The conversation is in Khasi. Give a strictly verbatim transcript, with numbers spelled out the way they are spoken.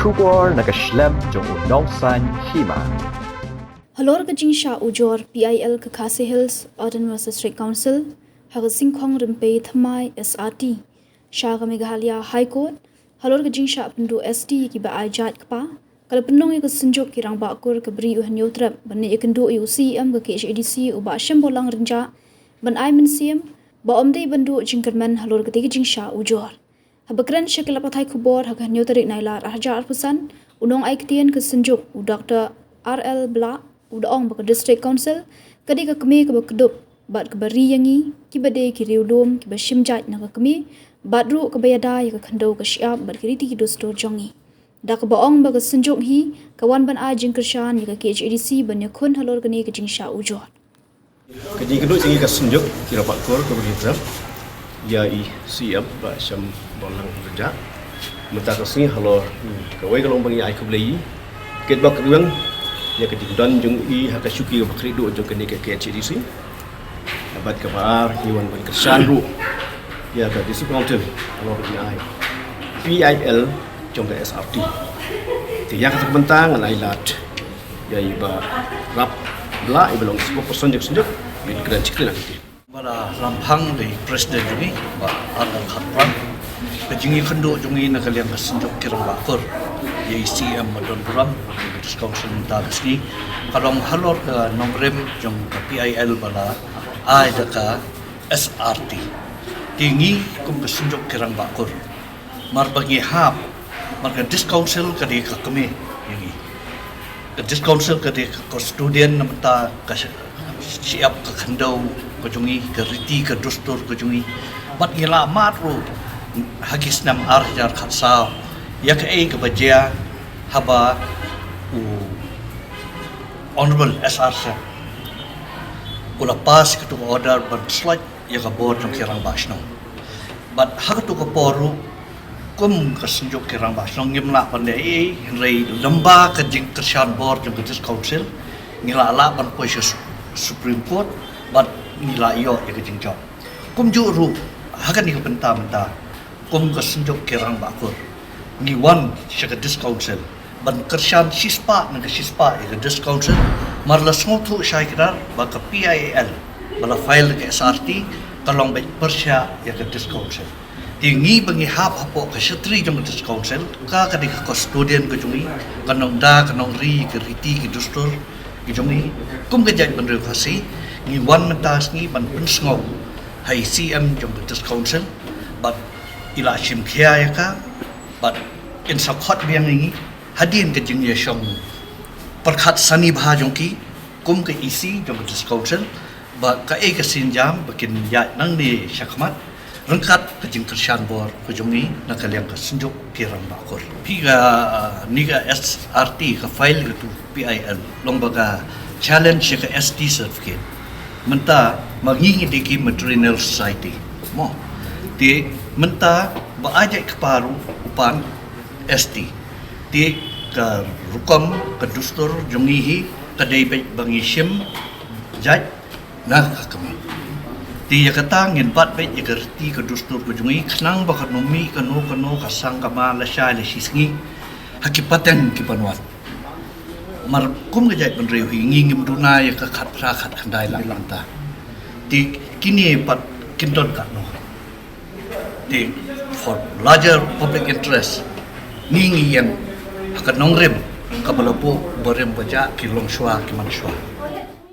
Khubor na ka shlem jong u Nongsaiñ Hima. Halor ka jingshah ujor P I L ka Khasi Hills Autonomous District Council ha ka Singkhong Rympei Thymmai S R T sha ka Meghalaya High Court halor ka jingshah pynduh S T kiba ai jait kpa, ka la pynlong ïa ka Synjuk ki Rangbah Kur ka Bri u Hynñiewtrep ban leit ïakynduh ïa u C E M ka K H A D C u Bah Shemborlang Rynjah ban ai mynsiem ba ym dei ban duh jingkyrmen halor katei ka jingshah ujor. Haba kren sha ki lad pathai khubor ha ka hynñiew tarik Nailar arhajar arphew san, u nongai ktien ka Synjuk u Doctor R L Blah u da ong ba ka District Council ka dei ka kmie kaba kdup bad kaba ri ïa ngi kiba dei ki riewlum kiba shim jait na ka kmie bad ruh kaba ïada ïa ka khyndew ka shyiap bad ki riti ki dustur jong ngi. Da kaba ong ba ka Synjuk hi ka wan ban ai jingkyrshan ïa ka K H A D C ban ïakhun halor kane ka jingshah ujor. Ka jingkynduh jong ngi ka Synjuk ki Rangbah Kur ka Bri u Hynñiewtrep ïa i C E M Bah Shemborlang Rynjah mynta ka sngi halor kawei ka long ba ngi ai khublei ïa i katba ka ruh ïa ka jingdon jong i ha ka shuki kaba khlieh duh jong kane ka K H A D C. Bad kaba ar ngi wan ban kyrshan ruh ïa ka District Council halor ba ngi ai P I L jong ka S R T. Te ïa kata ka bynta ngan ai lad ïa i Bah Rap Blah iba long spokesperson jong ka Synjuk ban kren sha ki lad. Ba la lam phang da i President jong ngi Bah R L Kharpran. Ka jingïakynduh jong ngi na ka liang ka Synjuk ki Rangbah Kur ïa i C E M ba don burom ka District Council mynta ka sngi ka long halor ka nongrim jong ka P I L ba la ai da ka S R T. Te ngi kum ka Synjuk ki Rangbah Kur, mar ba ngi hap, mar ka District Council ka dei ka kmie ïa ngi. Ka District Council ka dei ka custodian na bynta ka sh-, shyiap ka khyndew ka jong ngi, ka riti ka dustur ka jong ngi. Bad ngi la mad ruh ha ki snem arhajar khatsaw ïa kaei kaba jia haba u Honorable S R Seng u la pass katu ka order ban slot ïa ka bor jong ki rangbah shnong. Bad ha katu ka por ruh kum ka Synjuk ki Rangbah Shnong ngim lah ban leh ei ei, hynrei lyngba ka jingkyrshan bor jong ka District Council ngi la lah ban poi sha Su-, Supreme Court bad ngi la ïoh ïa ka jingjop. Kumjuh ruh ha kane ka bynta mynta kum ka Synjuk ki Rangbah Kur ngi wan sha ka District Council ban kyrshan shispah na ka shispah ïa ka District Council, mar la sngewthuh shai kdar ba ka P I L ba la file ka S R T ka long beit pyrshah ïa ka District Council. Te ngi ba ngi hap hapoh ka shatri jong ka District Council, ka ka dei ka custodian ka jong ngi, ka nongda ka nongri ka riti ki dustur ki jong ngi. Kum ka jaitbynriew Khasi ngi wan mynta sngi ban pynsngew ha i C M jong ka District Council bad i la shim khia ïa ka bad in sa khot biang ïa ngi hadien ka jingïashong pyrkhat sani bha jong ki kum ka E C jong ka District Council ba kaei ka sienjam ba kin ïaid nangne shakhmat ryngkat ka jingkyrshan bor ka jong ngi na ka liang ka Synjuk ki Rangbah Kur. Phi ka, ah, ni ka S R T ka file katu P I L long ba ka challenge ïa ka S T certificate. Mynta ma ngi ngi dei ki matrilineal society mo. Te mynta ba ai jait kpa ruh u pan S T. Te ka rukom ka dustur jong ngi hi ka dei beit ba ngi shim jait na ka kmie. Te ïa kata ngin bat beit ïa ka riti ka dustur ka jong ngi khnang ba kano mih kano kano ka sang ka ma lashai lashisngi ha ki pateng ki ban wan. Mar kum ka jaitbynriew hi ngi ngim duna ïa ka khatphra khatkhyndai lak mynta. Te kine pat kin don katno. Te for larger public interest ngi ngi ïeng ha ka nongrim kaba la buh ba rim ba jah ki longshuwa ki mansuwa.